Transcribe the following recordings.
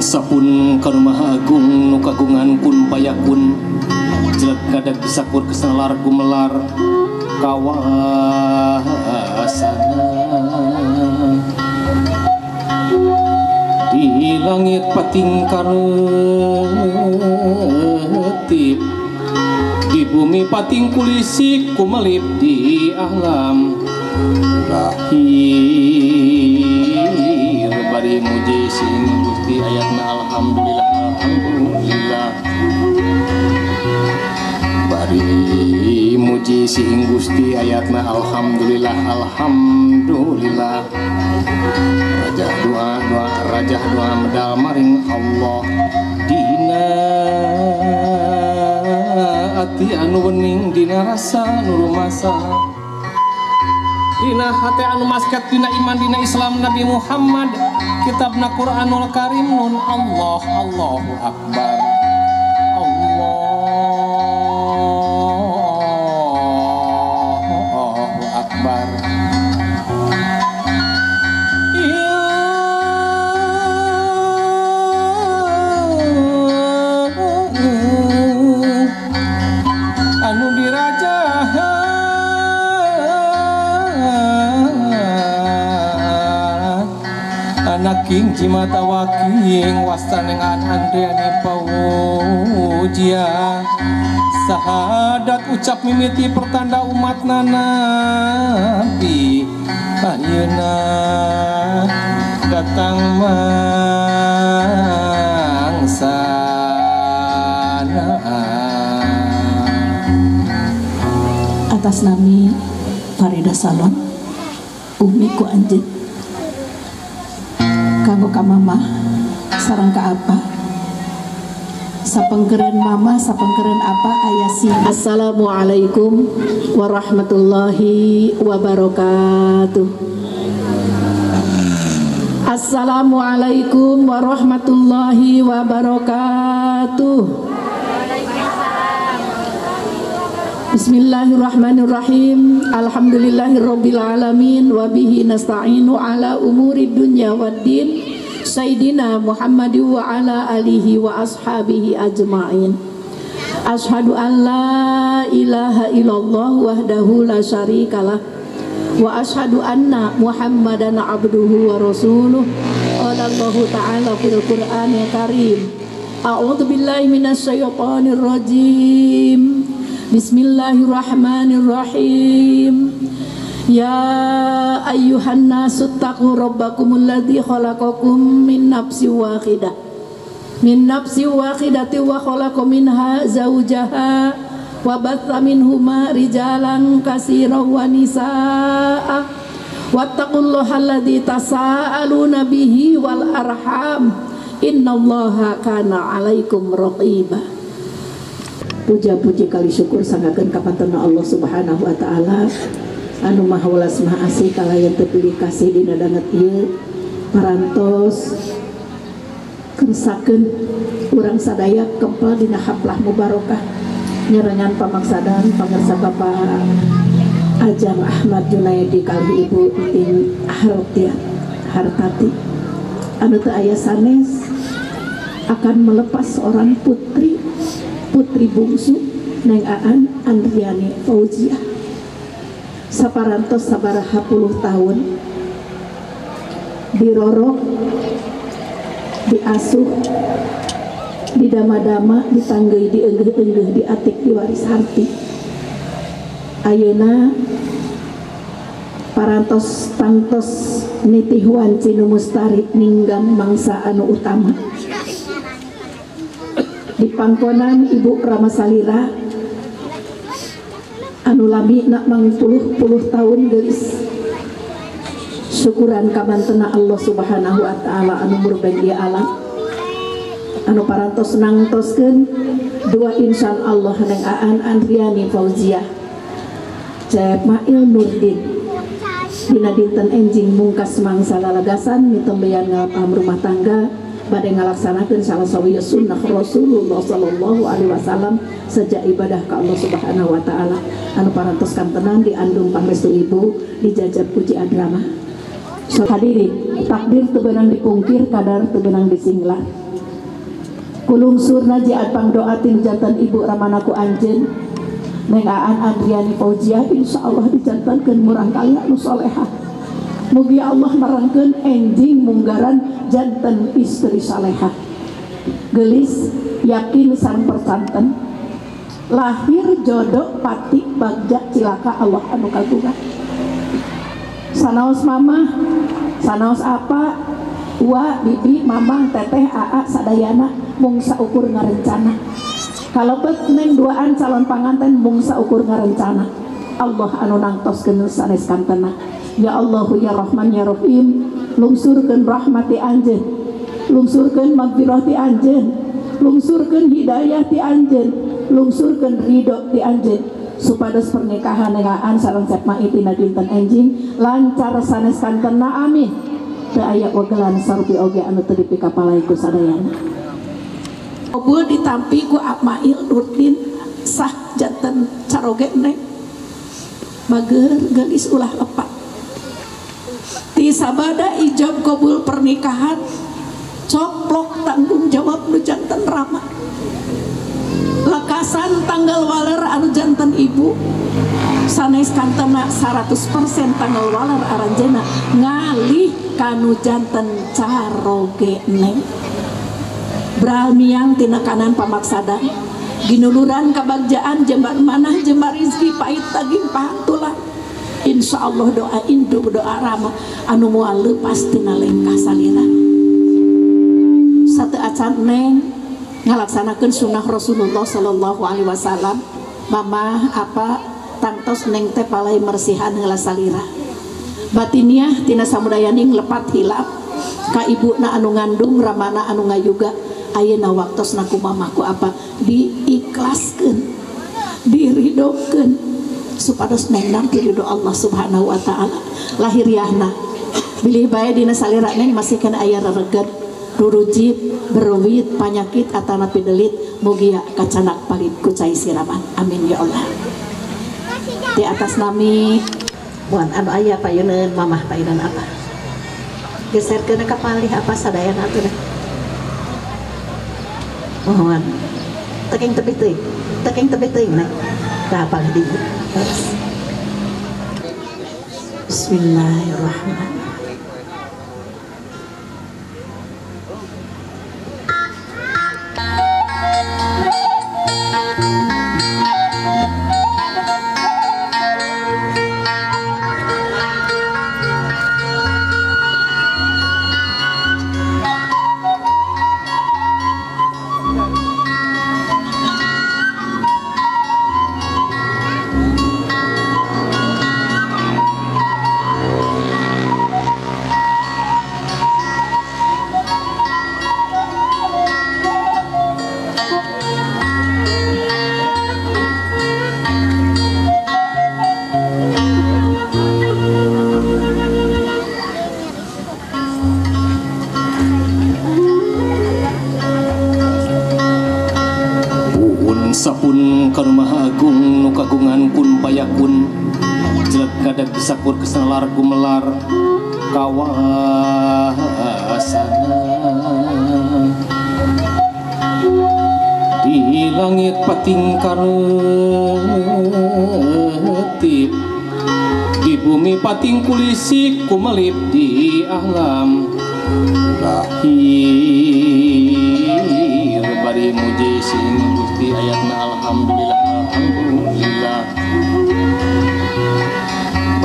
Sapun kanu maha agung nu kagungan kun payakun jelek kadag disakur keselar gumelar kawasana di langit pating karetip di bumi pating kulisik kumelip di alam lahir bari muji sing Gusti ayatna alhamdulillah alhamdulillah bari muji sing Gusti ayatna alhamdulillah alhamdulillah rajah doa doa rajah doa medal maring Allah dina ati anu wening dina rasa nu rumasa dina hate anu maskat dina iman dina Islam Nabi Muhammad kitabna Quranul Karim nun Allah Allahu Akbar Allahu Akbar. Anu dirajahan anak king cimata waking wastanengan andriani paujia sahadat ucap mimiti pertanda umat nabi ayeuna datang mangsana. Atas nami Farida Salon umi ku anjeun kanggo ka mama sareng ka apa sapengkeren mama sapengkeren apa aya si. Assalamualaikum warahmatullahi wabarakatuh. Assalamualaikum warahmatullahi wabarakatuh. Bismillahirrahmanirrahim. Alhamdulillahirabbil alamin wa bihi nasta'inu ala umuri dunya waddin. Sayyidina Muhammad wa ala alihi wa ashabihi ajma'in. Ashhadu an la ilaha illallah wahdahu la syarikalah wa ashhadu anna Muhammadan abduhu wa rasuluh. Qala Allahu ta'ala fil Qur'anil Karim. A'udzu billahi minasyaitonir rajim. Bismillahirrahmanirrahim. Ya ayyuhan nasu taqu rabbakumul ladzi khalaqakum min nafsin wahidah min nafsin wahidatin wa khalaqa minha zawjaha wa batha minhuma rijalan katsiran wa nisaa wattaqullaha alladzi tasaaluna bihi wal arham innallaha kana 'alaikum raqiba. Puja-puji kali syukur sangakeun kapantena Allah Subhanahu wa taala anu maha welas maha asih kalayan teu pilih kasih dina danget ieu parantos kersakeun urang sadaya kempel dina haplah mubarokah nyerengan pamaksadan pangersa Bapak Ajang Ahmad Junaidi kalih Ibu Itin Hartati anu teu aya sanes akan melepas seorang putri bungsu Neng Aan Andriani Fauziah saparantos sabaraha puluh tahun dirorok diasuh didama-dama ditanggeuy dienggeuh-enggeuh diatik diwaris harti ayeuna parantos tangtos nitih wanci nu mustari ninggang mangsa anu utama di pangkonan Ibu Ramasalira anu lami nak mangpuluh-puluh tahun geus syukuran kamantena Allah Subhanahu wa taala anu murbeng ieu alam anu parantos nangtoskeun dua insan Allah Neng Aan Andriani Fauziah Cep Mail Nurdin dina dinten enjing mungkas mangsa lalagasan mitembeyan ngalap rumah tangga bade ngalaksanakeun salah sawieu sunnah Rasulullah sallallahu alaihi wasallam sejak ibadah ka Allah Subhanahu wa taala anu parantos kantenan diandung pangestu ibu dijajab puji adrama. So, hadirin, takdir teu beunang dipungkir, kadar teu beunang disinglar. Kulungsurna jiat pangdoa ti nu janten ibu ramana ku anjeun Neng Aan Andriani Fauziah insyaallah dijantenkeun murang kali anu solehah. Mugi Allah merangkeun enjing munggaran janten istri salehah. Gelis yakin sareng percanten lahir jodoh pati bagja cilaka Allah anu kagungan. Sanaos mamah, sanaos apa, wa bibi, mamang, teteh, aa, sadayana mung saukur ngarencana. Kalebet neng duaan calon panganten mung saukur ngarencana. Allah anu nangtoskeun sanes kantena. Ya Allahu ya Rahman ya Rahim, lungsurkeun rahmati anjeun, lungsurkeun magfirah ti anjeun, lungsurkeun hidayah ti anjeun, lungsurkeun ridho ti anjeun, supados pernikahan nengaan sareng Cep Mai tina dinten enjing lancar sanes kantena, amin. Teu aya wagelan sarupi oge anu teu dipikapalai ku sadayana. Kabul ditampi ku Mail Nurdin sah janten caroge neng bager gelis ulah lepat. Ti sabada ijab kabul pernikahan coplok tanggung jawab nu janten rama. Lekasan tanggal waler anu janten ibu sanes kantena 100% tanggal waler aranjeuna ngalih kanu janten caroge neng. Bralmiang tina kanan pamaksada ginuluran kabagjaan jembar manah jembar rizki pahit daging pahantulah. Insya Allah doa indu doa rama anu moal leupas tina lengkah salira. Satu acan neng ngalaksanakeun sunnah Rasulullah sallallahu alaihi wasallam. Mamah apa tangtos neng teh palai mersihan heula salira. Batiniah tina samudayaning lepat hilap ka ibuna anu ngandung ramana anu ngayuga ayeuna waktosna ku mamahku apa diikhlaskeun diridokeun supados neng nampi ridho Allah Subhanahu wa taala. Lahiriahna bilih bae dina salira neng masih kana aya rereget rurujit berwit panyakit atana pidelit mugia kacanak palit ku cai siraman, amin ya Allah. Di atas nami buan anu aya payuneun mamah payunan apa geserkeun ka palih apa sadayana atuh dah. Mohon teking tebih teuing, teking tebih teuing neng tah palih di. Bismillahirrahmanirrahim. Sapun kanu maha agung nu kagungan kun payakun jelek kadag sakur keselar gumelar kawasana di langit pating karetip di bumi pating kulisik kumelip di alam lahir bari muji sing Gusti ayatna alhamdulillah alhamdulillah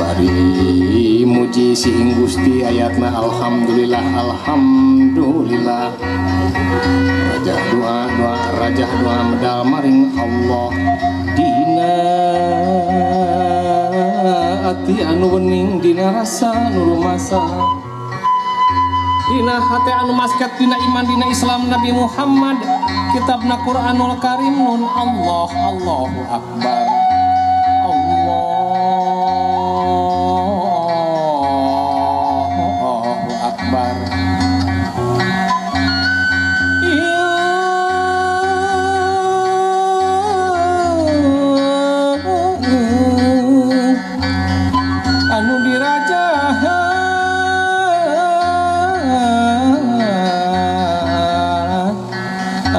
bari muji sing Gusti ayatna alhamdulillah alhamdulillah rajah doa doa rajah doa medal maring Allah dina ati anu wening dina rasa nu rumasa dina hate anu maskat dina iman dina Islam Nabi Muhammad kitabna Quranul Karim nun Allah Allahu Akbar Allahu Akbar. Anu dirajahan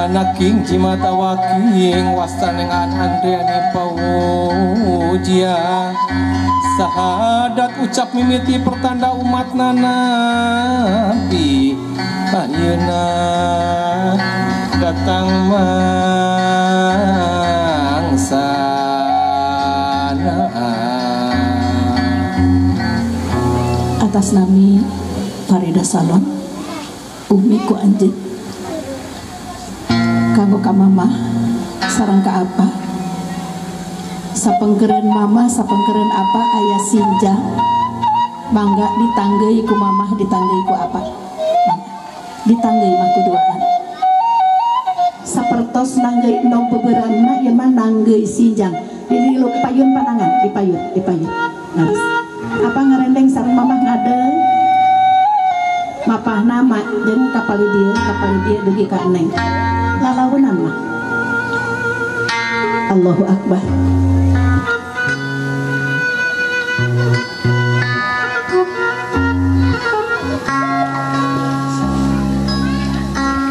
Anaking jimata waking wastaneng an Andriani Paujia sahadat ucap mimiti pertanda umat Nabi ayeuna datang mangsana. Atas nami Farida Salon Umi ku anjeun kanggo ka mama sareng ka apa sapengkeureun mama sapengkeureun apa aya sinjang mangga ditanggeui ku mamah ditanggeui ku apa ditanggeui mah kuduaan sapertos nanggeui endog beberanna ieu mah nanggeui sinjang di payun panangan dipayun dipayun ngaras apa ngarendeng sareng mamah ngadeng mapahna ma jeung kapali dieu dugi ka neng lalaunan mah. Allahu Akbar.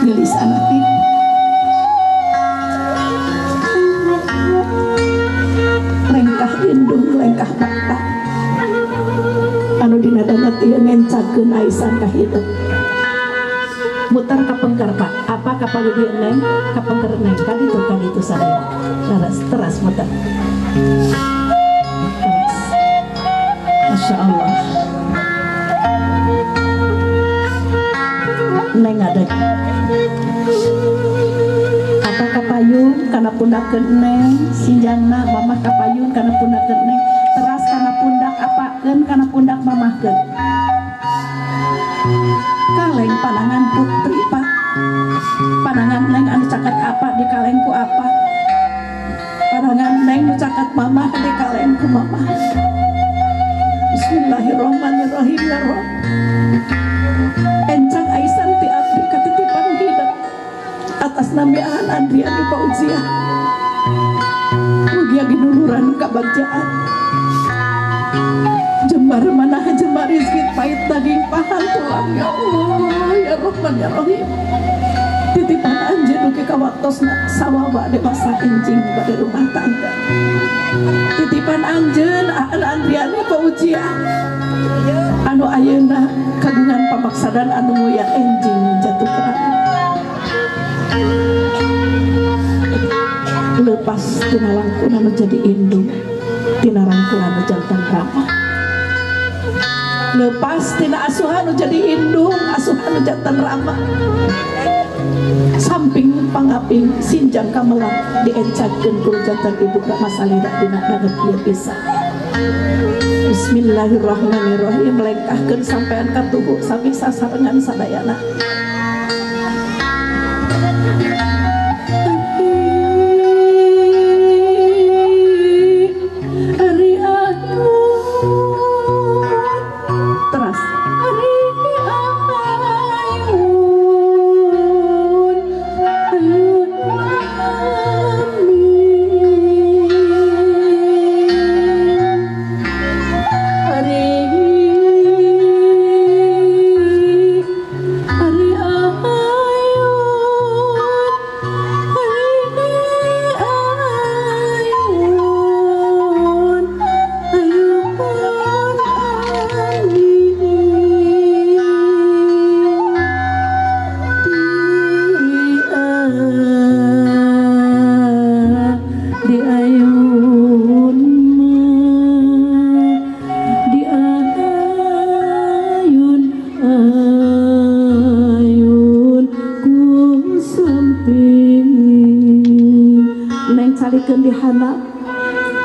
Gelis anak ini lengkah indung lengkah bapak anu dina danget ieu ngencakeun aisan ka hidup muter kapengker Pak apa kapal di neng kapengker neng kaditu sadaya teras teras muter teras. Masya Allah neng ada apa kapayun kana pundakeun neng sinjangna mamah kapayun kana pundakeun neng teras kana pundak apakeun kana pundak mamahkeun kaleng panangan putri Pak panangan neng anu caket apa di kalengku apa panangan neng nu caket mamah di kalengku mamah. Bismillahirrahmanirrahim ya Rob encang aisan ti abdi katitipan hidup atas nami Aan Andriani Paujiah mugia ginuluran kabagjaan jembar manah jembar rizki pahit daging pahan tulang ya Allah ya Rahman ya Rahim titipan anjeun dugi ka waktosna sawawa dewasa enjing bade rumah tangga titipan anjeun Aan Andriani Paujiah anu ayeuna kagungan pamaksadan anu muya enjing jatuh kerana lepas tina langkun anu jadi indung tina rangkulan anu jantan rama lepas tina asuhan anu jadi indung asuhan anu jantan rama samping pangaping sinjang kamelang diencagkeun ku jantan ibu Rama salira dina danget ieu pisan. Bismillahirrahmanirrahim lengkahkeun sampean ka tuhu sami sasarengan sadayana.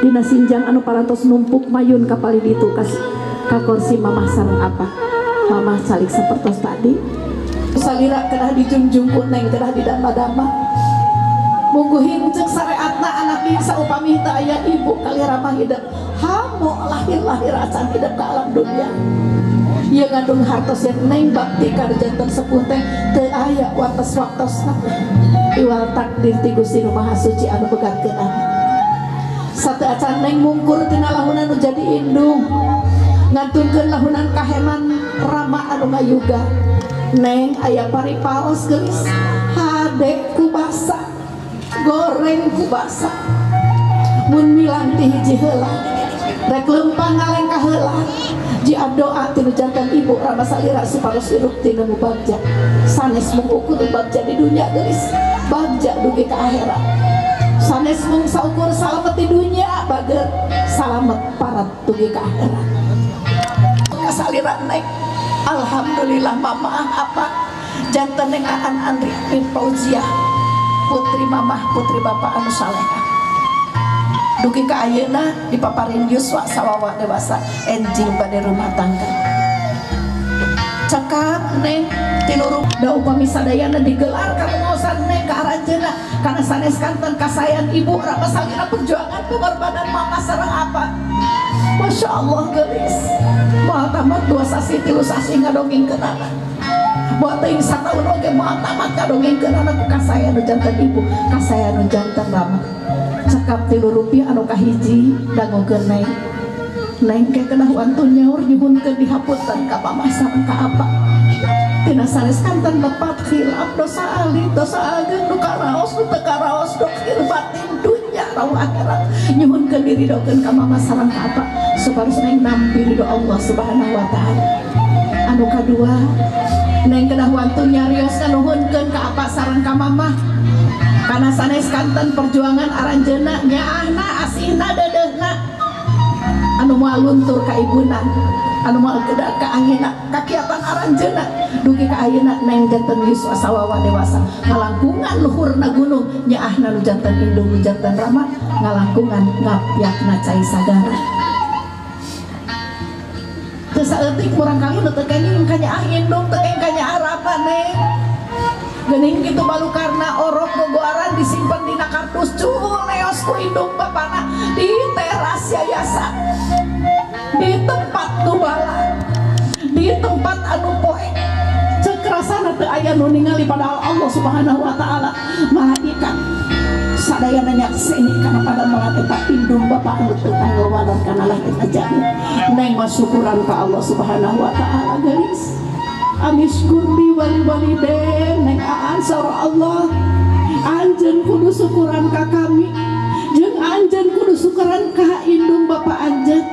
Dina sinjang anu parantos numpuk mayun kapali ditu ka kursi mamah sareng apa mamah calik sapertos tadi salira kedah dijunjung ku neng kedah didama-dama mungguhin ceuk sareatna anak ieu saupami teu aya ibu kali ramah hidup hamo lahir-lahir acan hidup ka alam dunia ieu ngandung hartos yang neng bakti ka janten sepuh teh teu aya wates waktosna iwal takdir ti Gusti Nu Maha Suci anu begatkeun anak satu acan neng mungkur tina lahunan nu jadi indung ngantunkeun lahunan kaheman rama anu ngayuga neng aya paripaos geulis Adek ku basa, goreng ku basa. Mun milang ti hiji heula, rek lempang ngalengkah heula. Jia doa tinu jantan ibu rama salira supados hirup tinu bagja. Sanes mung ukur bagja di dunia gelis, bagja dugi ka akhirat. Sanes mung saukur salamet di dunia, bager salamet parat dugi ka akhirat. Kasalira naik, alhamdulillah mama apa jantan neng Aan Andri bin Fauziah, putri mamah putri bapak anu salehah. Dugi ka ayeuna dipaparin yuswa sawawa dewasa enjing bade rumah tangga. Cekap neng tilu da upami sadayana digelar karumaosan neng ka aranjeunna kana sanes kanten kasayan ibu rama salira perjuangan pengorbanan mama sareng apa. Masya Allah geulis. Moal tamat 2 sasih 3 sasih ngadongengkeun anak. Moal teuing sataun oge moal tamat ngadongengkeun anak ku kasayan nu janten ibu, kasayan nu janten rama. Cekap 3 rupiah anu kahiji dangukeun neng. Neng ke kedah wantun nyaur nyuhunkeun dihapunten ka mamah sareng ka apa. Tina sanes kanten lepat khilaf dosa alit dosa ageng nu karaos nu teu karaos dokhir batin dunya rauh akhirat. Nyuhunkeun diridokeun ka mamah sareng ka apa supados neng nampi ridho Allah Subhanahu wa taala. Anu kadua neng kedah wantun nyarios nganuhunkeun ka apa sareng ka mamah. Kana sanes kanten perjuangan aranjeunna nyaahna asihna deudeuhna anu moal luntur ka ibuna anu moal geda ka angina kakiatan aranjeunna dugi ka ayeuna neng janten yuswa sawawa dewasa ngalangkungan luhurna gunung nyaahna nu janten indung nu janten rama ngalangkungan ngapyakna cai sagara. Teu saeutik murangkali nu teu kenging ka nyaah indung teu kenging ka nyaah rama neng. Geuning kitu balukarna orok gogoaran disimpen dina kardus cul neos ku indung bapana di teras yayasan, di tempat nu bala, di tempat anu poek. Ceuk rasana teu aya nu ningali padahal Allah Subhanahu wa taala malaikat sadayana nyakseni kana pada malam eta indung bapa anu teu pangorbanan kana lah eta jami. Neng mah syukuran ka Allah Subhanahu wa taala geulis. Aniskurli wali waliden neng aan saur Allah anjeun kudu syukuran ka kami jeung anjeun kudu syukuran ka indung bapa anjeun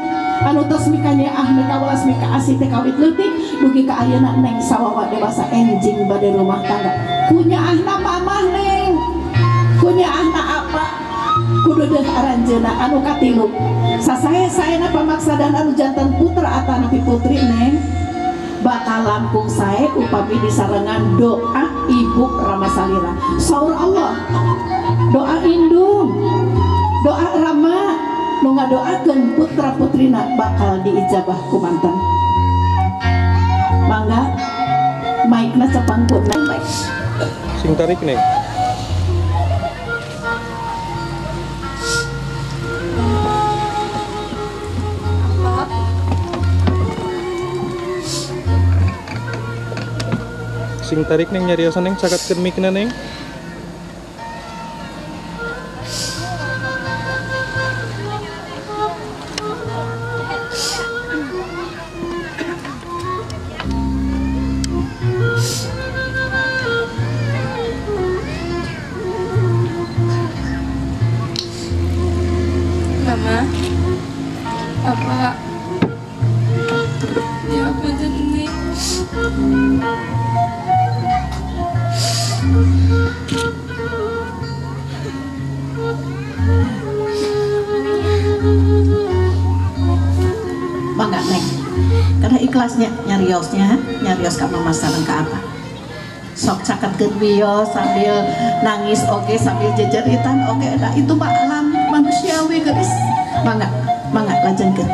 anu tos mikanyaah mikawelas mikaasih teh kawit leutik dugi ka ayeuna neng sawawa dewasa enjing bade rumah tangga. Kunyaahna mamah neng, kunyaahna apa kudu deuh aranjeunna. Anu katilu sasae-saena pamaksadan anu janten putra atanapi putri neng bakal langkung sae upami disarengan doa ibu rama salira. Saur Allah doa indung doa rama nu ngadoakeun putra putrina bakal diijabah ku manten. Mangga maikna cepangkut neng. Sing tarik neng. Sing tarik neng nyariosan neng cakatkeun mikna neng. Mama, apa? Ya apa jadi? Mangga neng, karena ikhlasnya nyariosnya, nyarios ka mama sareng ka apa. Sok caketkeun wios sambil nangis oke, sambil jejeritan oke, nah itu mah alam manusiawi geus. Mangga, mangga lajengkeun.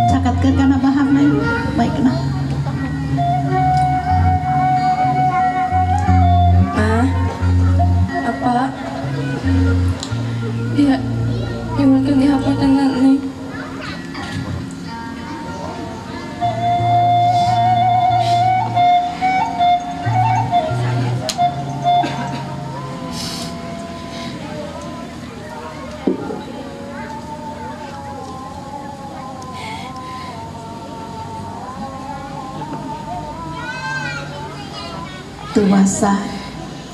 Cakatkeun kana bahang neng, baik nah. Ma, apa? Ya, nyuhunkeun dihapunten nih. Tuasa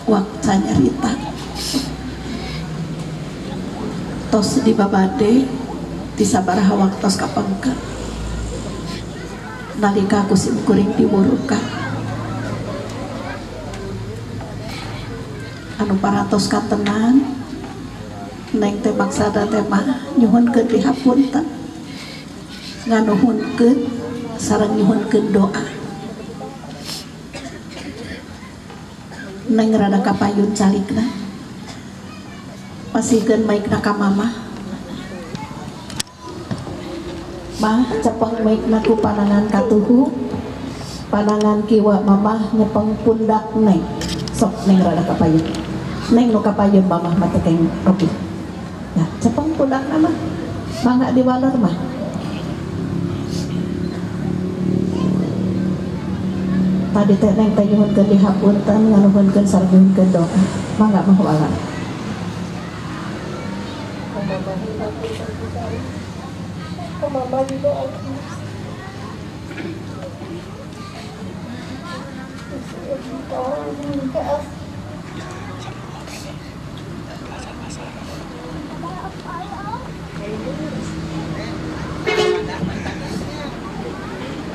waktu nyarita tos di babade di sabaraha waktos kapengker nalika ku sim kuring diwurukan anu parantos katenang neng teh maksada teh mah nyuhunkeun dihapunten nganuhunkeun sareng nyuhunkeun doa neng rada kapayun calikna pasihkeun maikna ka mamah mah cepeng maikna ku panangan katuhu panangan kiwa mamah nyepeng pundak neng sok neng rada kapayun neng nu kapayun mamah mah teh keng ropi nah cepeng pundakna mah mangga diwaler mah tadi teh neng teh nyuhunkeun dihapunten nganuhunkeun sareng nyuhunkeun doa mangga mah waler. Mama juga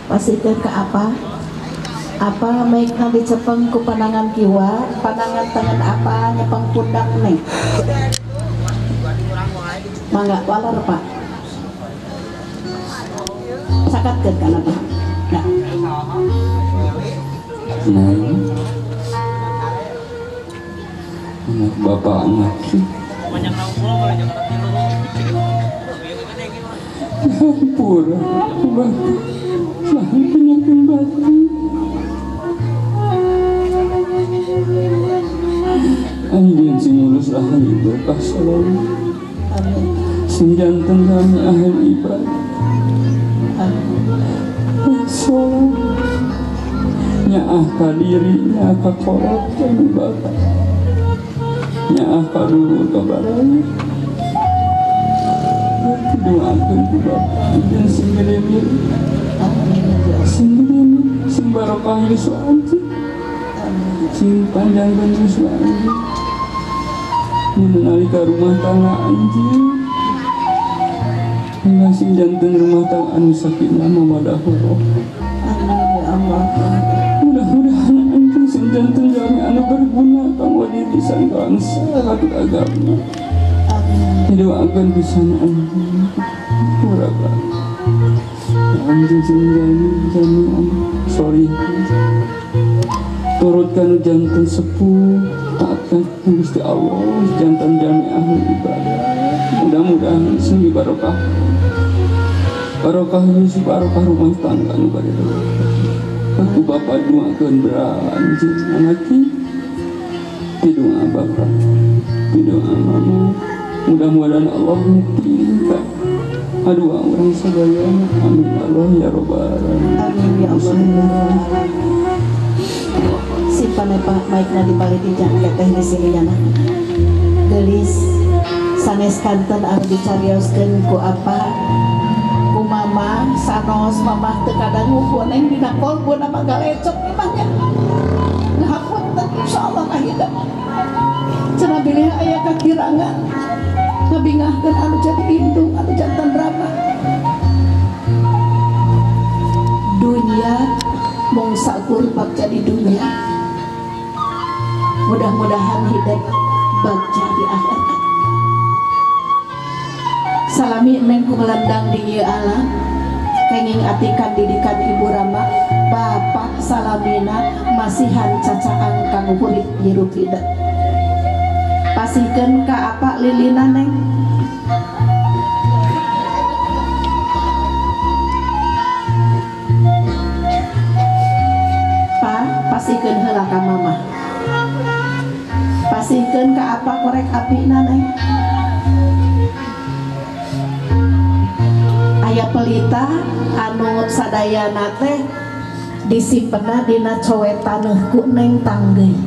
pasihkeun ke apa? Apa maikna dicepeng ku panangan kiwa, panangan tangan apa nyepeng pundak neng. Mangga waler Pak. Sakatkeun kana Pak. Nah. Neng. Anak bapak anak. Hampura, bapak. Nah, penyakit batin. Anjeun sing ngurus ahli berkah selalu. Sing janten kami ahli ibadah. Sholat nyaah ka diri, nyaah ka kolot kami bapak, nyaah ka dulur ka baraya. Doakeun ku bapak anjeun sing gede, sing gede, sing barokah yuswa anjeun, sing panjangkeun yuswa anjeun. Nalika rumah tangga anjeun, sing janten rumah tangga anu sakinah mawaddah warahmah. Amin ya Allah. Mudah-mudahan anjeun sing janten jalmi anu berguna kanggo diri sareng bangsa katut agama. Amin. Didoakeun pisan anjeun. Murah anjeun sing jalmi anu sorry. Turut kanu janten sepuh taat ka Gusti Allah janten jalmi ahli ibadah. Mudah-mudahan sing barokah. Barokah Yusuf, barokah rumah tangga nu bade. Aku bapak doakeun anjeun anaki. Ti doa bapak, ti doa mama. Mudah-mudahan Allah mukti ka aduh urang sadaya. Amin Allah ya rabbal alamin. Amin ya Allah. Simpan Pak maikna di balik teh di sini nya. Geulis sanes kanten anu dicarioskeun ku apa ku mama sanos mamah teu kadangu ku neng dina kolbuna mah galecok mah nya. Ngahapunten insyaallah kahidep. Cenah bilih aya kakirangan ngabingahkeun anu jadi indung anu jantan rama. Dunia mung saukur bag jadi dunia. Mudah-mudahan hidup bagja di akhirat. Salami neng ku melandang di ieu alam kenging atikan didikan ibu rama bapak salamina masihan cacaang kanggo hurip hirup hidup. Pasihkeun ka apa lilina neng. Pa pasihkeun heula ka mama. Pasihkeun ka apa korek apina neng. Aya pelita anu sadayana teh disimpenna dina cowe taneuh ku neng tanggeuy.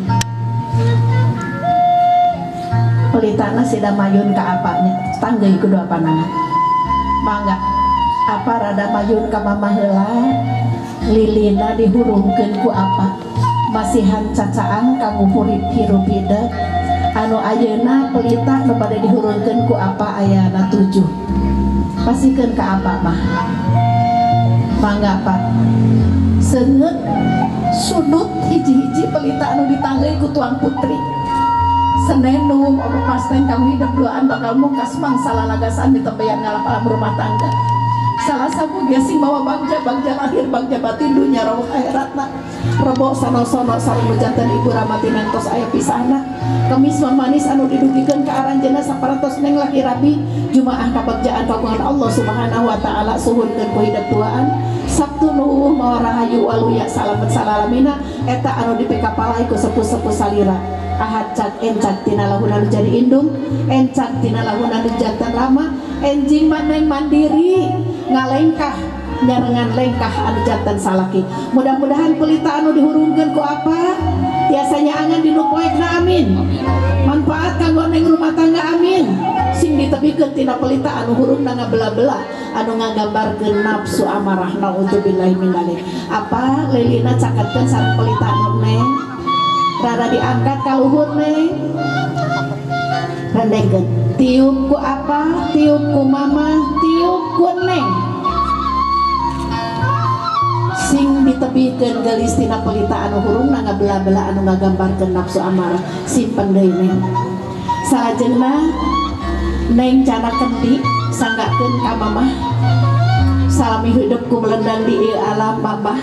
Pelitana sida mayun ka apanya tanggeuy ku dua panangan. Mangga apa rada mayun ka mama heula lilina dihurungkeun ku apa. Masihan cacaan kanggo hurip hirup hideung anu ayeuna pelita nu bade dihurungkeun ku apa ayana 7. Pasikeun ka apa mah. Mangga Pak. Seungeut sudut hiji-hiji pelita anu ditanggeuy ku tuang putri. Senen nu pasten kamu hidup duaan bakal mungkas mangsa lalagasan ditembeyan ngalap alam rumah tangga. Salah sabu gesing mawa bagja bagja lahir bagja batin dunya roh akhiratna. Rebo sanosono sareng nu janten ibu ramati nangtos aya pisahna. Kemis mamanis anu didugikeun ka aranjeunna saparantos neng laki rabi jumaah kabagjaan kagungan Allah Subhanahu wa taala suhunkeun ku hidup duaan. Sabtu nu mawa rahayu waluya salamet salalamina eta anu dipikapalai ku sepuh-sepuh salira. Ahad cak encak tina lahuna nu jadi indung, encak tina lahuna nu janten rama, enjing maneng mandiri ngalengkah nyarengan lengkah anu janten salaki. Mudah-mudahan pelita anu dihurungkeun ku apa tiasanya angan dinu poekna amin. Manfaat kanggo neng rumah tangga amin. Sing ditebikeun tina pelita anu hurungna ngabela-bela anu ngagambarkeun nafsu amarah naudzubillahi min dzalik. Apa lilina caketkeun sareng pelita anu neng rada diangkat ka luhur neng rendengkeun tiup ku apa tiup ku mama tiup ku neng sing ditebikeun geulis tina pelita anu hurungna ngabela-bela anu ngagambarkeun nafsu amarah simpen deui neng. Salajengna neng cana kendi sanggakeun ka mamah salami hidupku melendang di ieu alam mamah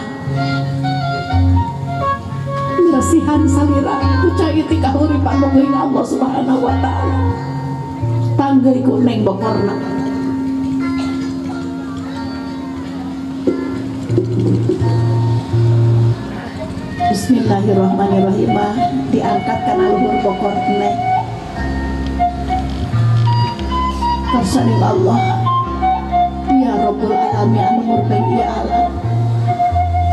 mirasihan salira ku cai ti kahuripan mungguing Allah Subhanahu wa taala tanggeuy ku neng bokorna. Bismillahirrahmanirrahim diangkat kana luhur bokor neng karsaning Allah ya Rabbul alamin anu murbeng ieu alam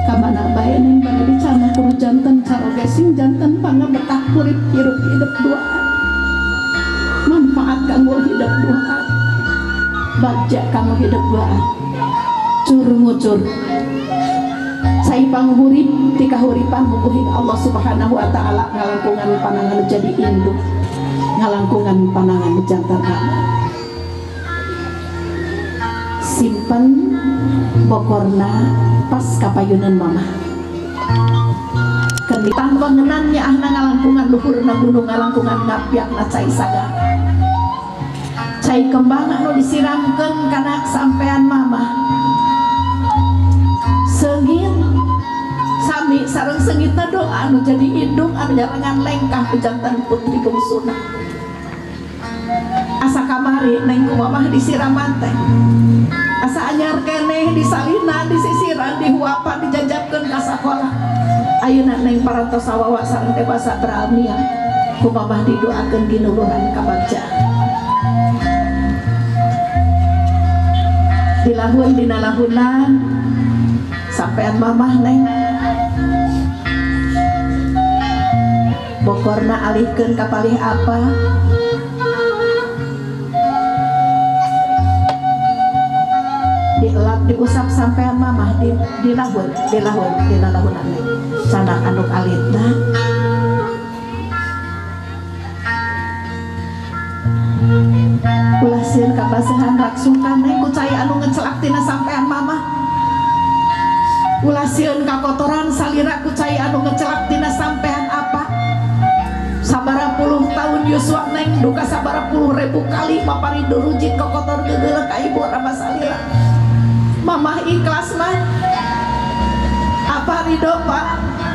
kamana bae neng bade dicana kudu janten caroge sing janten pangabetah urip hirup hidup duaan manfaat kanggo hidup duaan bagja kanggo hidup duaan cur ngucur cai panghurip ti kahuripan mungguhing Allah Subhanahu wa taala ngalangkungan panangan jadi induk ngalangkungan panangan jantan rama simpen bokorna pas kapayunan mama kenitang wangenannya ahna ngalangkungan luhurna gunung ngalangkungan ngapyakna cai sagara cai kembang anu disiramkeun kana sampean mama seungit sami sareng seungitna doa anu jadi indung anu nyarengan lengkah ku janten putri bungsuna asa kamari neng ku mamah disiraman teh asa anyar keneh disalinan disisiran dihuapan dijajabkeun ka sakola ayeuna neng parantos sawawa sareng dewasa beralmia ku mamah didoakeun ginuluran kabagjaan dilahun dina lahunan sampean mamah neng bokorna alihkeun ka palih apa dielap diusap sampean mamah dilahun dilahun dina lahunan neng canak anduk alitna ulah sieun kabasehan raksukan neng ku cai anu ngecelak tina sampean mamah ulah sieun kakotoran salira ku cai anu ngecelak tina sampean apa sabara puluh tahun yuswa neng duka sabara puluh ribu kali mapari durujit kokotor gegeuleuh ka ibu rama salira mamah ikhlas mah apa ridho pak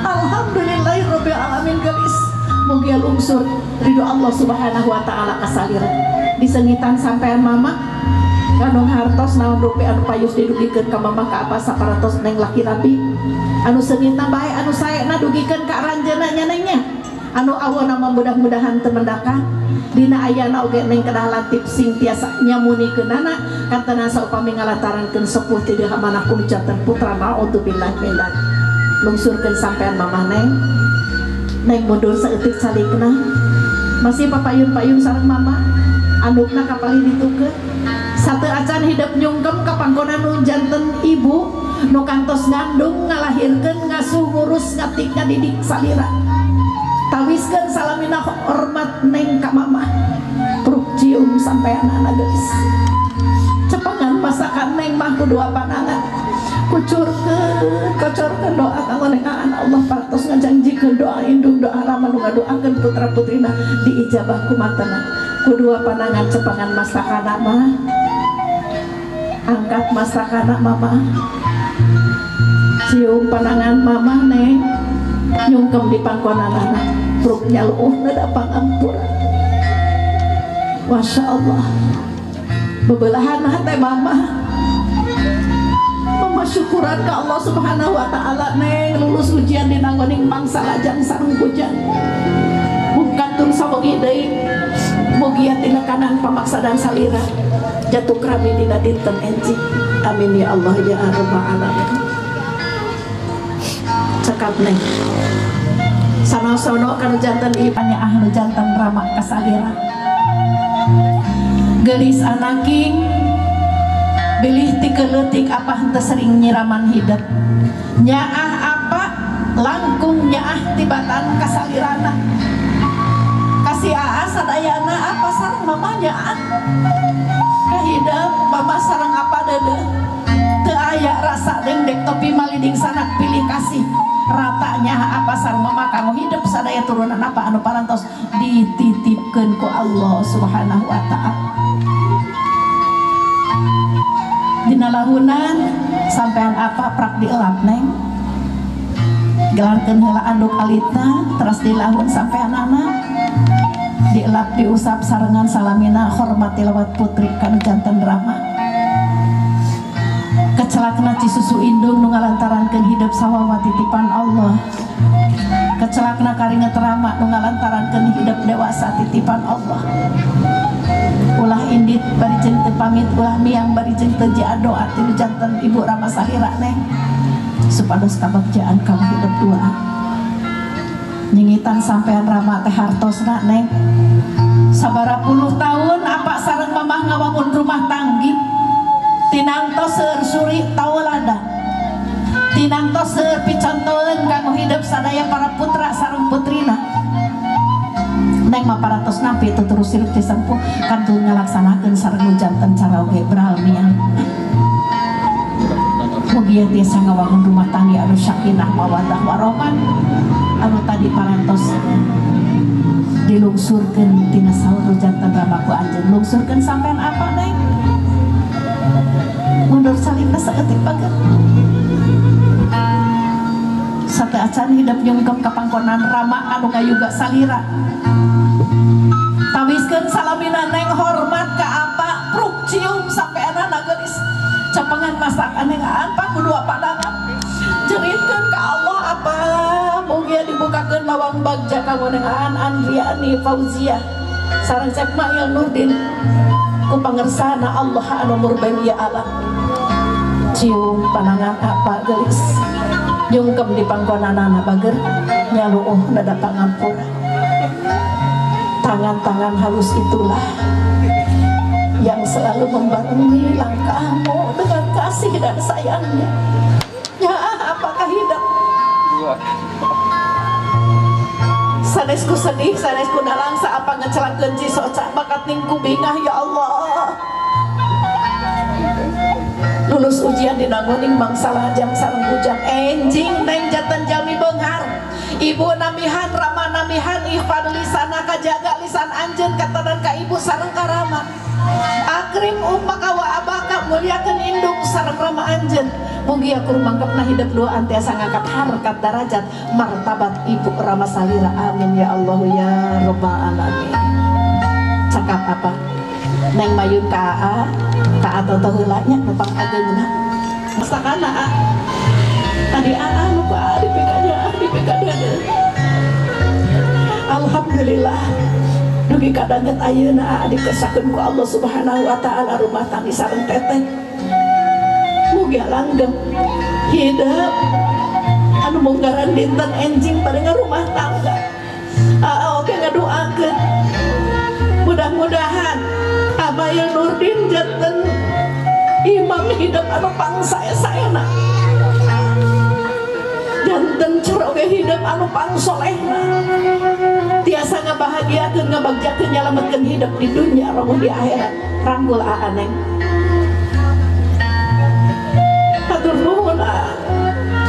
alhamdulillahirabbil alamin gelis mugia lungsur ridho Allah Subhanahu wa taala kasalira disengitan sampean mama kandung hartos naon rupi anu payus didugikeun ka mama ka apa saparatos neng laki rabi anu seungitna bae anu saena dugikeun ka aranjeunna nya nengnya anu awana mah mudah-mudahan teu mendakan dina ayana oge neng kedah lantip sing tiasa nyamunikeunana kantena saupami ngalatarankeun sepuh ti hamanah ku janten putra naudzubillah min dzalik lungsurkeun sampean mamah neng neng mundur saeutik salikna masih papayun-payun sareng mama andukna kapalih ditukeun satu acan hidup nyungkem ka panggonan nu janten ibu Nu kantos ngandung ngalahirkeun ngasuh ngurus ngatik ngadidik salira. Tawiskeun salamina hormat neng ka mama. Pruk cium sampean anak geus. Cepengan masakan neng mah kudu panangan. Kucurkeun, kocorkeun doa kanggo nengaan Allah parantos ngajanjikeun doa indung doa rama nu ngadoakeun putra putrina diijabah ku matana. Kudua panangan cepengan masakana mah. Angkat masakana mama. Cium panangan mama neng. Nyungkem di pangkonanana. Pruk nyaluuh nada pangampura. Masya Allah. Bebelahan hati mama. Mama syukuran ke Allah Subhanahu wa ta'ala neng lulus ujian di nanggoning mangsa lajang sareng hujan. Mungkantun sawengi deui mugia tina kanan pamaksa dan salira jatuh krami dina dinten enjing. Amin ya Allah ya rabbal alamin. Cekap neng. Sanosono kanu janten ipanya ahnu janten rama kasalira. Gelis anaking bilih tikeleutik apa henteu sering nyiraman hidup. Nyaah apa langkung nyaah tibatan kasalirana. Kasih aa sadayana apa sareng mama nyaah. Kahidep mama sareng apa deudeuh. Teu aya rasa dengdek topi maliding sanak pilih kasih. Ratanya apa sareng mama kanggo hidup sadaya turunan apa anu parantos dititipkeun ku Allah Subhanahu wa ta'ala. Dina lahunan sampean apa prak dielap neng gelarkeun heula anduk alita teras dilahun sampean anak dielap diusap sarengan salamina hormat tilawat putri kanu janten rama kecelakna cisusu indung nu ngalantarankeun hidup sawawa titipan Allah kecelakna karinget rama nu ngalantarankeun hidup dewasa titipan Allah. Ulah indit bari jeung teu pamit ulah miang bari jeung teu doa ti nu janten ibu rama salira neng supados kabagjaan kamu hidup dua nyingitan sampean rama teh hartosna neng sabara puluh tahun apa sareng mamah ngawangun rumah tanggi tinangtos seueur suri tauladan tinangtos seueur picontoeun kanggo hidup sadaya para putra sareng putrina. Neng mah parantos nampi tuturus sirup disempuh kantun ngalaksanakeun sareng janten caraoge beralmiang. Mugia tiasa ngawangun rumah tangga anu sakinah mawaddah warahmah anu tadi parantos dilungsurkeun tina saur janten rama ku anjeun. Lungsurkeun sampean apa neng? Mundur salina saeutik baget. Sate acan hidup nyungkem ka pangkonan rama anu ngayuga salira. Tawiskeun salamina neng hormat ka apa pruk cium sampean anak geulis cepengan masakan neng apa kudu pandangan jeritkeun ka Allah apa mugia dibukakeun lawang bagja ka ngan Andriani Fauzia sareng Cep Mail Nurdin ku pangersana Allah anu murben ya alam. Cium panangan apa geulis nyungkem di pangkonanana bager nyaluuh nada pangampura. Tangan-tangan halus itulah yang selalu membarengi langkahmu dengan kasih dan sayangnya. Ya, apakah hidup? Sanesku sedih, sanesku nalangsa apa ngecelangkeun cisoca bakat ningku bingah ya Allah. Lulus ujian di nanggoning bangsa lajang sareng bujang enjing neng janten jalmi beunghar. Ibu namihan rama namihan ihfad lisana kajaga lisan anjeun katanan ka ibu sareng ka rama. Akrim ummaka wa abaka muliakeun indung sareng rama anjeun. Mugia kurmangkepna hidup dua antiasa ngangkat harkat darajat martabat ibu rama salira. Amin ya Allah ya rabbal alamin. Cakap apa? Neng mayun ka aa, ka atoto heula nya nu pangageungna. Masakana aa. Tadi aa nu ku aa dipikanya dipikadeudeung. Alhamdulillah. Dugi kadanget ayeuna aa dikesakeun ku Allah Subhanahu wa taala rumah tangga sareng teteh. Mugia langgeng hidup anu munggaran dinten enjing pada rumah tangga. Aa oge ngadoakeun mudah-mudahan Abail Nurdin janten imam hidup anu pangsae-saena. Dinten cer oge hidup anu pangsolehna tiasa ngabahagiakeun ngabagjakeun nyalametkeun hidup di dunia roh di akhirat. Rangkul aa neng, hatur nuhun aa,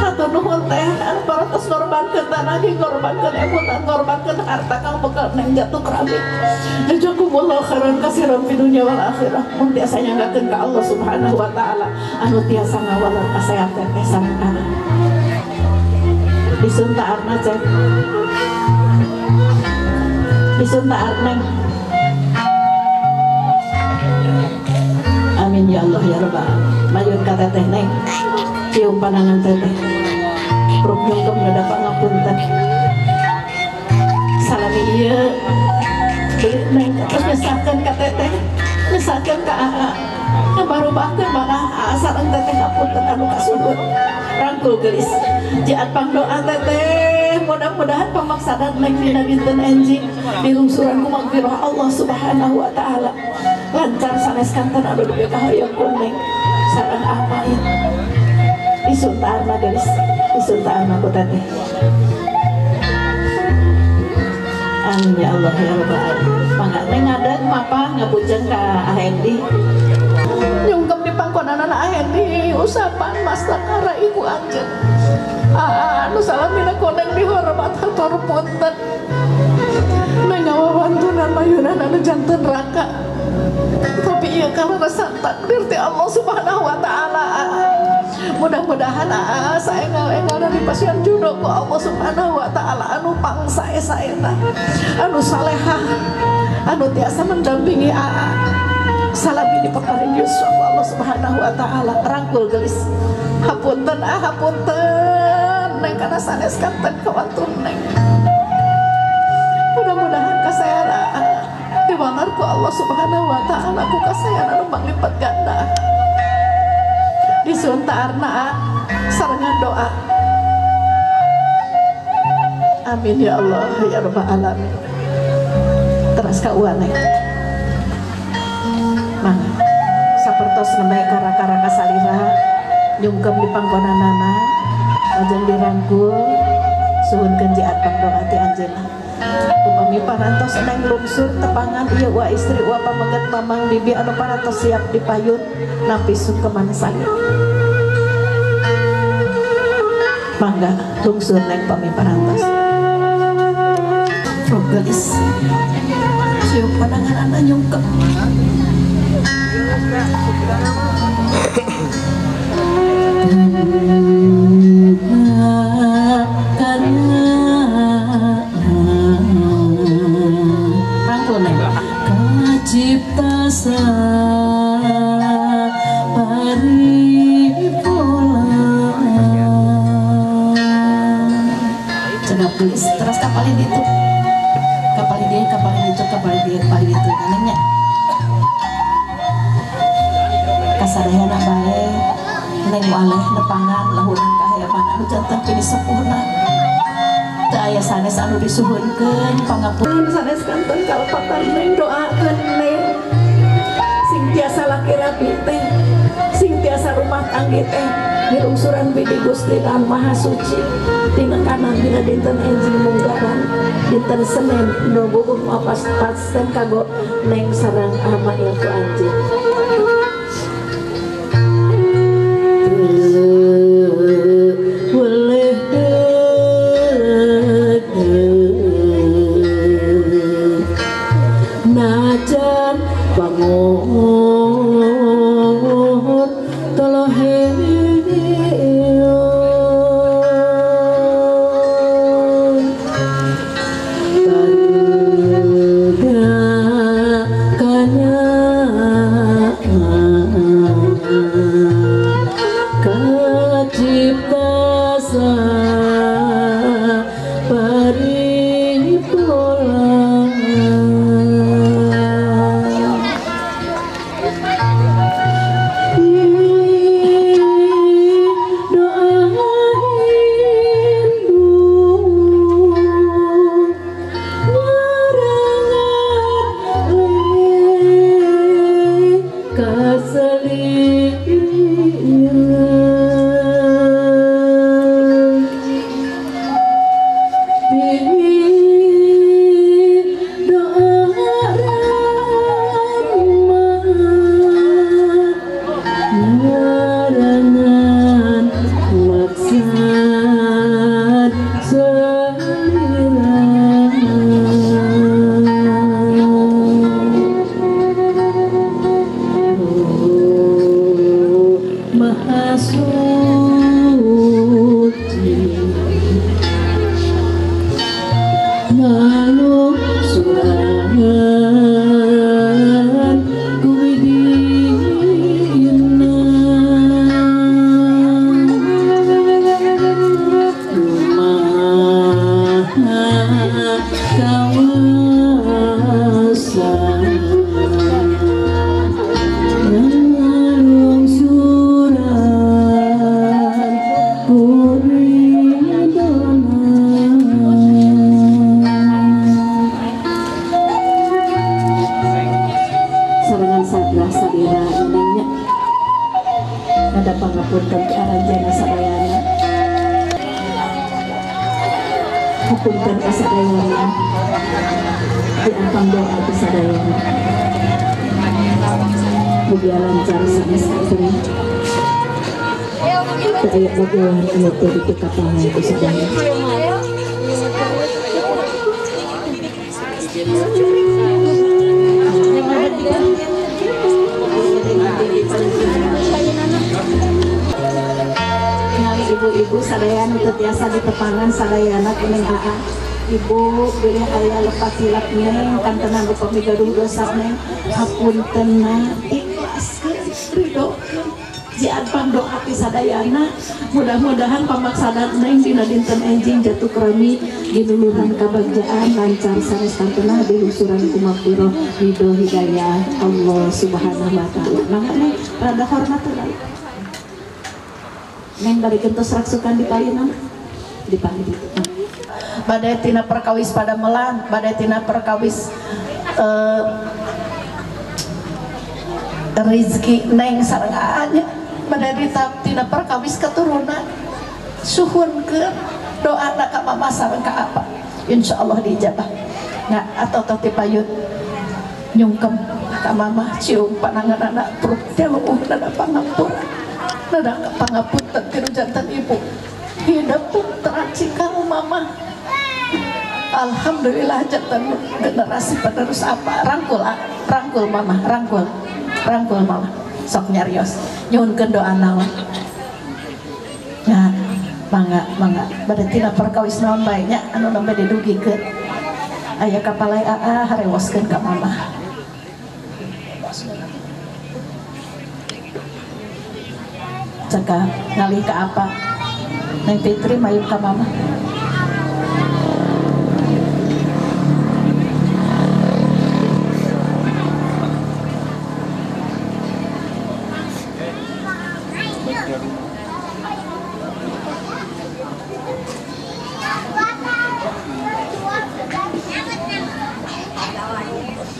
hatur nuhun teh anu parantos ngorbankeun tanah, ngorbankeun emutan, ngorbankeun harta kang bekal neng jatuh kerami. Jazakumullahu khairan katsiran fid dunya wal akhirah. Mun tiasa nyanggakeun ka Allah Subhanahu wa taala anu tiasa ngawaler kasehat teh sareng anak. Disuntaarna cek, disuntaarna. Amin ya Allah ya Rabbal alamin. Mayun ka teteh neng, cium panangan teteh. Pruk nyungkem nada pangapunten. Salami ieu beli neng terus nyesakeun ka teteh, nyesakeun ka aa. Ngabarubahkeun malah aa sareng teteh kapunten anu kasudut. Rangkul gelis. Jaat pangdoa teteh, mudah-mudahan pamaksadan neng dina dinten enjing dilungsuran ku magfirah Allah Subhanahu wa taala. Lancar sanes kanten anu dupi kahoyong ku neng sareng amain. Disuntaarna gelis, disuntaarna ku teteh. Amin ya Allah ya Rabbal alamin. Mangga neng ngadeg mapah ngabujeng ka Ahendi. Nyungkem di pangkonanana Ahendi usapan mastakara ibu anjeun. Anu salamina koneng dihormat hatur punten. Neng ngawawantunan mayunan anu janten raka. Tapi ieu kaleresan takdir ti Allah Subhanahu wa taala. Mudah-mudahan aa saenggal-enggalna dipasihan jodoh ku Allah Subhanahu wa taala anu pangsae-saena, anu salehah, anu tiasa mendampingi aa. Salami dipaparin Yusuf Allah Subhanahu wa taala. Rangkul gelis. Hapunten ah hapunten neng kana sanes kanten kawantun neng. Mudah-mudahan kasayan aa diwanar ku Allah Subhanahu wa taala ku kasayan anu manglipat ganda. Disuntaarna sarengan doa. Amin ya Allah ya Rabbal alamin. Teras ka uan neng. Mangga sapertos nembe kara-kara kasalira nyungkem di pangkonanana lajeng dirangkul suhunkeun jiat pangdoa ti anjeunna. Upami parantos neng lungsur tepangan ieu wa istri wa pameget mamang bibi anu parantos siap dipayun nampi sungkeman salira. Mangga lungsur neng pami parantos. Gelis cium pandangan anak nyungkem. Rangkul neng. Kacipta paripurna. Cegap gelis terus kapalin itu. Kapalin dia, kapalin itu, kapalin dia, kapalin itu. Nengnya. Kasadayana bae neng waleh nepangan lahunan kahayapan anu janten pini sepuhna. Teu aya sanes anu disuhunkeun pangapunten sanes kanten kalepatan neng doakeun neng sing tiasa laki rapi teh, sing tiasa rumah tanggi teh dilungsuran bidi Gusti Anu Maha Suci tinekanan dina dinten enjing munggaran dinten Senin nu bubuh mapas pasten kago neng sareng amail ku anjeun. Najan bangun tolohe kanya Punten kasadayana diampang doa kasadayana mugia lancar sanes kanten teu aya bagean anu teu dipikapahay ku sadaya. Ningali ibu-ibu sadaya nu teu tiasa ditepangan sadayana kuning aa. Ibu bilih aya lepat hilap neng kantenan upami gaduh dosa neng hapuntenna ikhlaskeun ridhokeun jian doa ti sadayana mudah-mudahan pamaksadan neng dina dinten enjing jatuh krami ginuluran kabagjaan lancar sanes kantena dilusuran ku magfirah ridho hidayah Allah Subhanahu wa taala. Mangga neng rada hormat heula. Neng bari gentos raksukan di payunan di payun. Badai tina perkawis pada melan, badai tina perkawis rizki neng sareng aanya, badai tina perkawis keturunan, suhunkeun doa ka mama sareng ka apa, insyaallah diijabah. Nah, atau ti payun nyungkem ka mama cium pananganana pruk teh leuh nada pangampura, nada pangapunten ti nu janten ibu. Hidup teracikal mama. Alhamdulillah jantan generasi penerus apa rangkul rangkul mama rangkul rangkul mama sok nyarios nyuhunkeun doa naon ya mangga mangga bade tina perkawis naon bae nya anu nembe didugikeun aya kapalai aa harewoskeun ka mama. Cekap ngalih ka apa Neng Fitri mayub ka mama.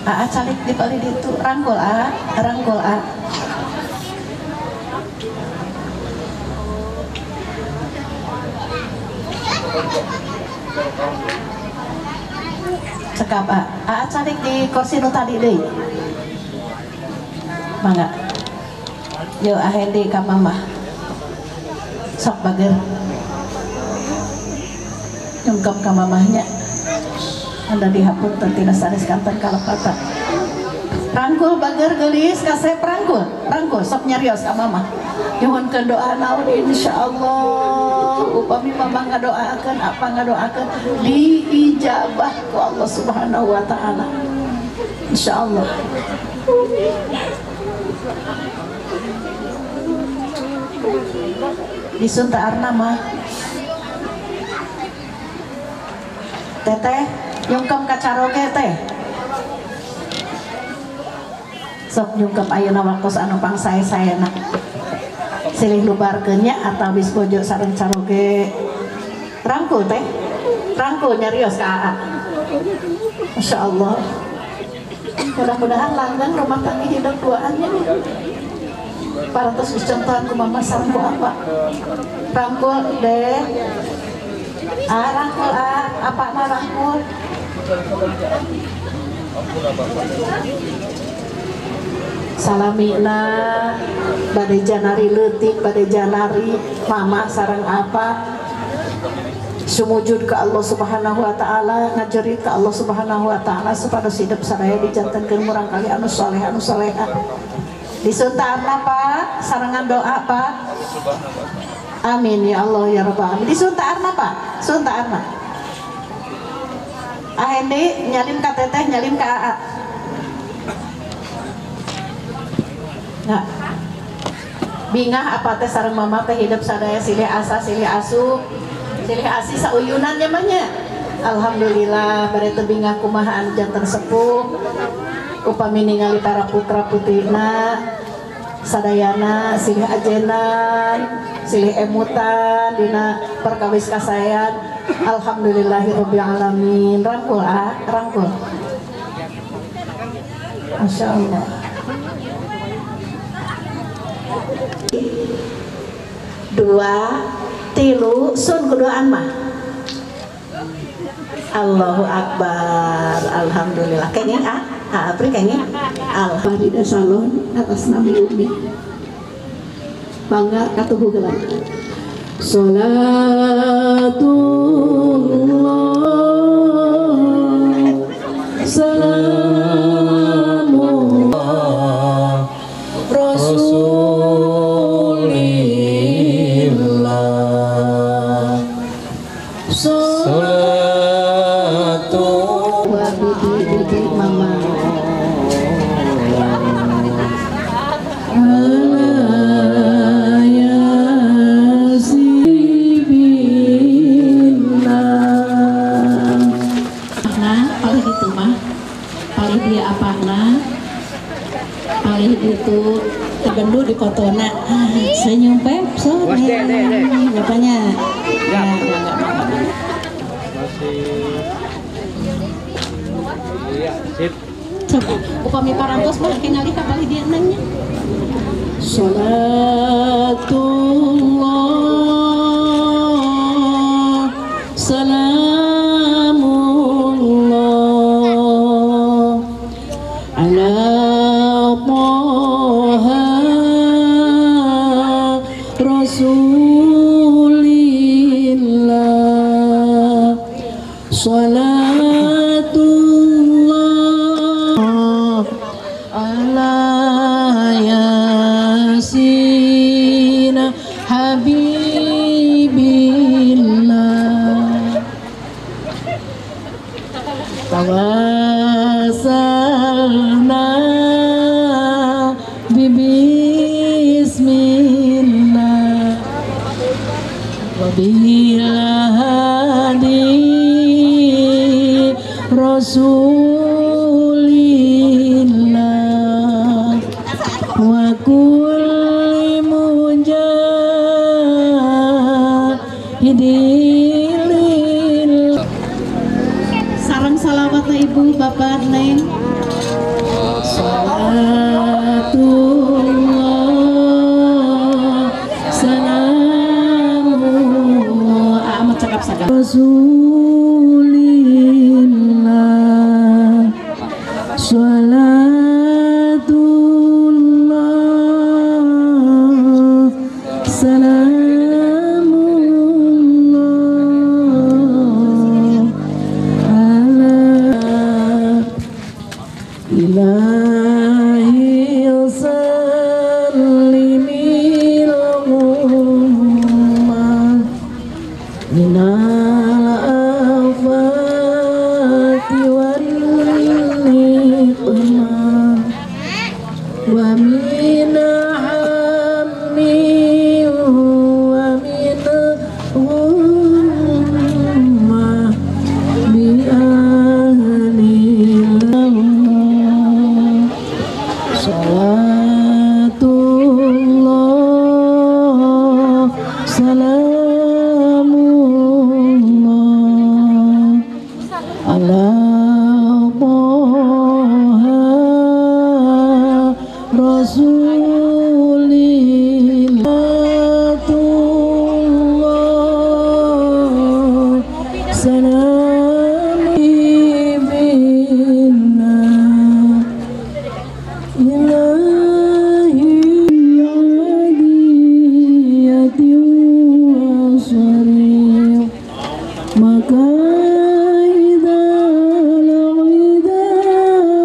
Aa calik di balik itu rangkul a rangkul a. Cekap a aa calik di kursi nu tadi deui. Mangga. Yo ahendi ka mama. Sok bager. Nyungkem ka mamahnya. Anda dihapunten tina sanes kanten kalepatan. Rangkul bager geulis kasep rangkul, rangkul sok nyarios ka mama. Nyuhunkeun doa naon insyaallah upami mama ngadoakeun apa ngadoakeun diijabah ku Allah Subhanahu wa taala. Insyaallah. Disunta arna mah. Teteh nyungkem ka caroge teh. Sok nyungkem ayeuna waktos anu pangsae-saena. Silih lubarkeun nya atawa wis bojo sareng caroge. Rangkul teh. Rangkul nyarios ka aa. Masyaallah. Mudah-mudahan langgeng rumah tangga hidup duaannya. Parantos dicontohan ku mama sareng ku apa. Rangkul deh. Ah rangkul ah, apa na rangkul? Salamina bade janari leutik bade janari mama sareng apa sumujud ke Allah Subhanahu wa taala ngajerit ke Allah Subhanahu wa taala supados hidup sadaya dijantenkeun murang kali anu saleh anu salehah. Disuntaarna Pak sarengan doa Pak. Amin ya Allah ya rabbal alamin. Disuntaarna Pak, suntaarna. Ahendi nyalim ka teteh nyalim ka aa. Nah, bingah apa teh sareng mama teh hidup sadaya silih asa silih asuh silih asih sauyunan nya mah nya. Alhamdulillah bade teu bingah kumaha anu janten sepuh upami ningali para putra putrina sadayana silih ajenan silih emutan dina perkawis kasayan. Alhamdulillahirabbil alamin. Rangkul ah, rangkul. Masya Allah. 2 3 sun kuduaan mah. Allahu Akbar. Alhamdulillah. Kenging ah, Apri kenging. Alhamdulillah salon atas nama Umi. Bangga katuhu gelar. Salatullah salamullah Rasulillah. Salatu wa bibi mama ala yasibillah. Nah, paling itu mah, paling dia apana, paling itu terbendu di kotona senyum pep sore bapaknya. Ya, iya, sip. Coba upami parantos mah kenali ka palih dia nanya. Salatullah salamullah ala Taha Rasulillah. Salatullah ala Yasin Habibillah. Tawassalna bibismillah wa bil hadi Rasulillah wa kulli mujahidin. Sarang salawat ibu bapak neng. Salatullah salamullah amat cakap sagala Rasulillah. Salatullah salamullah ala ilahi sallimil ummah minal afati wan niqmah wa min hammi wa min ghummah bi ahli salatullah salamullah ala Taha Rasulillah. Salam billah ilahi adiyati wa sari maka idza la'ida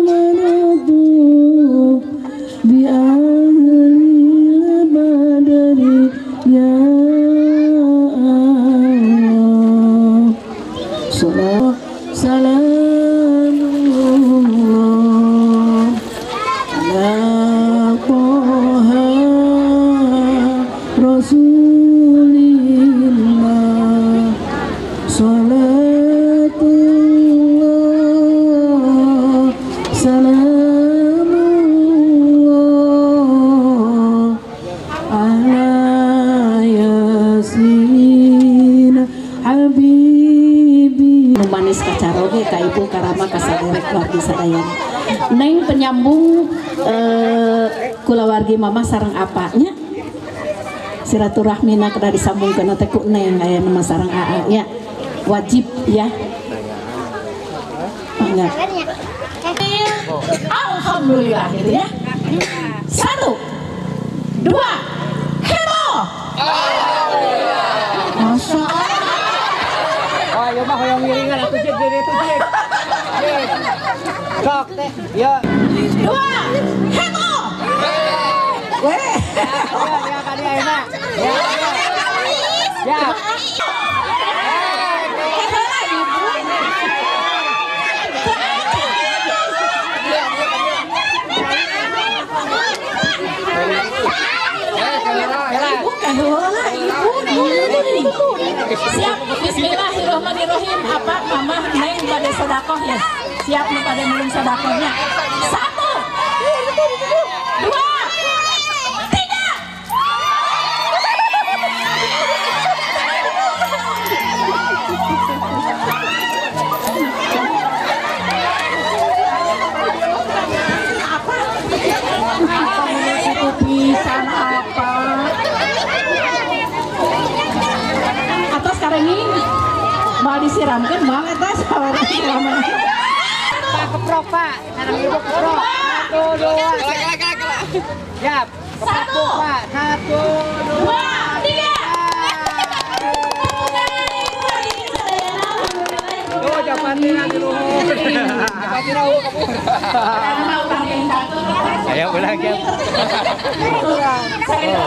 manatu bi ahli al-badri ya Allah. Salamullah ala Taha Rasulillah. Salatullah salamullah ala Yasin Habibi. Manis kacaroge ka ibu karama kasaderek wargi sadayana. Neng penyambung kulawargi mama sareng apanya silaturahmina kedah disambungkeun teh ku neng aya nama sareng aa nya wajib ya. Mangga. Alhamdulillah gitu ya. 1, 2, heboh. Alhamdulillah. Masya Allah. Oh, ayo mah hoyong ngiringan atuh jeung gede tuh jeung. Sok teh. Ya. 2, heboh. Weh. Ya kali ayeuna. Ya. Ya. Ibu, siap. Bismillahirrahmanirrahim. Apa mama neng pada sodakoh ya? Siap nih pada mulung sodakohnya. 1, 2, 3. Apa? Apa pisan apa? Atas karenging mau disiramkan banget atas siraman. Pak keprok Pak, sarang ibu keprok. 1, 2, siap. 1, Pak. 1, 2, 3. Oh, japatina di luhur. Japatina eueuh kapur. Ayo ulah kieu. Saya